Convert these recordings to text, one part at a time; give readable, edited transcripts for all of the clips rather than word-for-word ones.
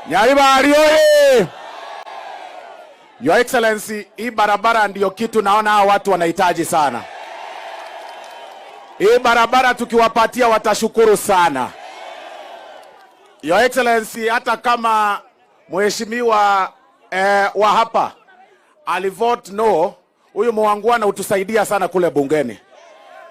Nyaribari oye! Your Excellency, hii barabara ndiyo kitu naona hawa watu wanahitaji sana. Hii barabara tukiwapatia watashukuru sana. Your Excellency, hata kama mheshimiwa wa hapa alivote no, huyu muungwana hutusaidia sana kule bungeni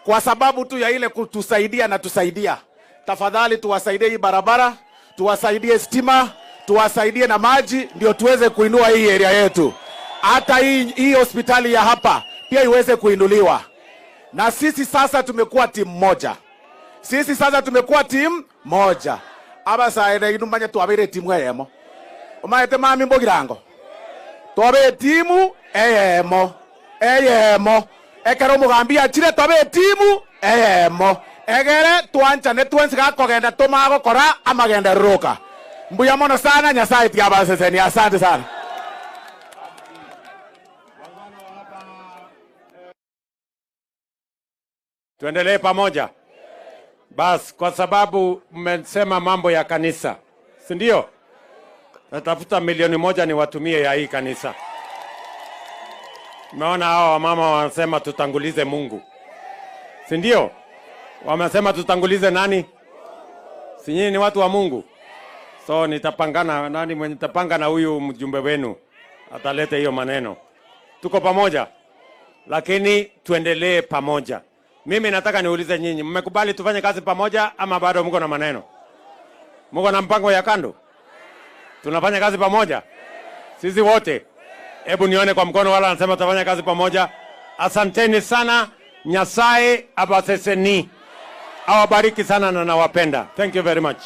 kwa sababu tu ya ile kutusaidia na tusaidia. Tafadhali tuwasaidie hii barabara, tuwasaidie stima, tuwasaidie na maji, ndio tuweze kuinua hii area yetu. Hata hii hospitali ya hapa pia iweze kuinuliwa. Na sisi sasa tumekuwa timu moja, sisi sasa tumekuwa timu moja. Abasae inumanye twabere timu eyemo omaete mami mbogirango twabe timu eyemo eyemo ekero omogambi achire twabe timu eyemo egere twanchane twensi gakogenda tomagokora amagenderero mbuya mono sana. Nyasaye tiabaseseni. Asante sana. Tuendelee pamoja. Bas, kwa sababu mmesema mambo ya kanisa, si ndio? Natafuta 1 milioni niwatumie ya hii kanisa. Umeona hawa wamama wanasema tutangulize Mungu, si ndio? Wamesema tutangulize nani? Si nyinyi ni watu wa Mungu? So nitapangana nani mwenye nitapanga na huyu mjumbe wenu ataleta hiyo maneno. Tuko pamoja, lakini tuendelee pamoja. Mimi nataka niulize nyinyi, mmekubali tufanye kazi pamoja ama bado mko na maneno? Mko na mpango ya kando? Tunafanya kazi pamoja sisi wote? Hebu nione kwa mkono wala anasema tutafanya kazi pamoja. Asanteni sana. Nyasaye abaseseni, awabariki sana na nawapenda. Thank you very much.